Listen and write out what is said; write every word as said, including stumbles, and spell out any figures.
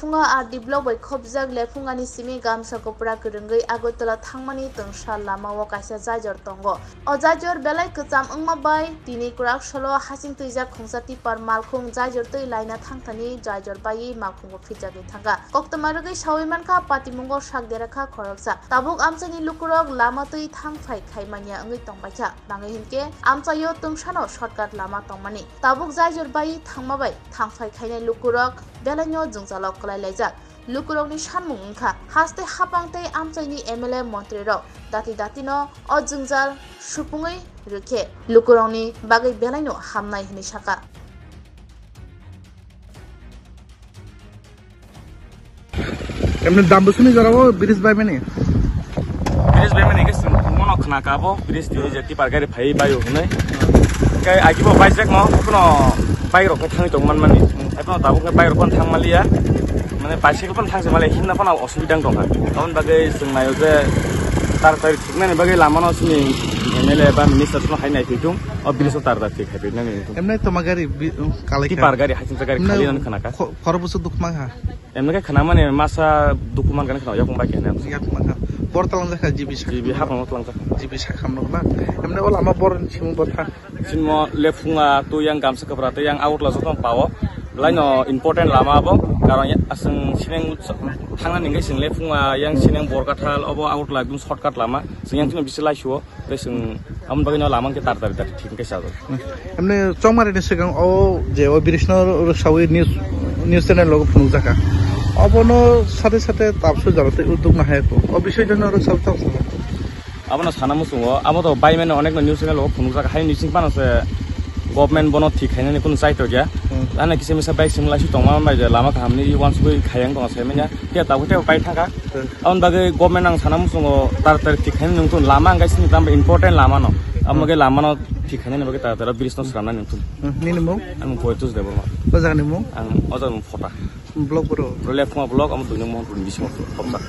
Lephunga R D block bai khopjak Lephungani simi Gamsa Kopra kwrwngwi Agartala thangmani twngsa lamao kaisa jaijor tongo. O jaijor belai kwcham wngma bai tini kwrak salo hasing twijak khungsa tipper malkhung jaijor twi laina thangthani jaijor baiwi malkhungo phirjagwi thangkha. Koktwma rwgwi sawi mankha patimungo sak derakha khoroksa. Tabuk amchaini lukurok lama twi thang phai khai manya wngwi tongbaikha. Bangwi hinkhe amchaio twngsano shortcut lama tongmani. Tabuk jaijor baiwi thangma bai thang phai khainai lukurok belaino jwngjalo kwlai laijak. Lukurokni sanmung wngkha, haste hapang tei amchaini M L A montrirok dati datino o jwngjal supungwi rwkhe lukurokni bagwi belaino hamnai hwnwi sakha. Emni Dambusuni jorao bridge baimani. Bridge baimani ke sung mono khna ka bo bridge di je tipper gari phai bayo hwnwi. Kai agi bo bike no kuno bike rok thangwi tong man mani. Ebo tabuk ke bike rok thang maliya. Mane bicycle pon thang se maliya hinna pon osubida wng tongkha. Aboni bagwi sung nayo je tar tar thiknani bagwi lama no sini M L A ba minister no hai nai thik thung. O bridge o tar tar thik hai thik nani. Emni toma gari bi-, um, kalai kha. Tipper gari, hai thik gari khali nan khna ka. Kho-, khoro busu duk mang ha. Emni khe khna mani masa dukhu man gani khna yakung bai khe na. Yakung man kha. Bor talang jakha G B sa. G B hapang talang jakha. G B sa kham rok na. Emni o lama bor simo bor tha. Sinmo Lephunga to yang Gamsa Kopra to yang Agartala joto pao. Laino important lama bo. Karon ya asung sineng thangna ningke sing Lephunga yang sineng Borkathal obo Agartala ekdom shortcut lama. Sing yang chino bisi laisuo. Tei chwng aboni bagwino lama khe tar tar tar thik khe sajak. Emni chongmari ni swkang o je o bridge no rwksawi news, news channel o phunukjakha. Obono sate sate tabsu jora tei udduk nahai kho. O bisoi no rwksawi tabsu. Abono sana muchungo, abo to bai mano onek no news channel o phunukjak hai ni sing pano se government bono thik khainani kunu chaito ya. Hmm. Lana kisa misa bai sing lai si tongma bai je lama kaham ni wansugwi khayang tong sai manya. Khe tabuk tei bai thangkha. Aboni bagwi government ang sana muchungo tar tar thik khainani nungtun lama ang kaisa ni tamo important lama no. Amo bagwi lama no thik khainani bagwi tar tar bridge no swnamnani nungtun. Hmm, nini mung? Ang Poetus Debbarma. O jaga ni mung? Ang o jaga ni mung Phota. Block boro? Lephunga block, amo dui nong Mohanpur ni bisingo khopsa.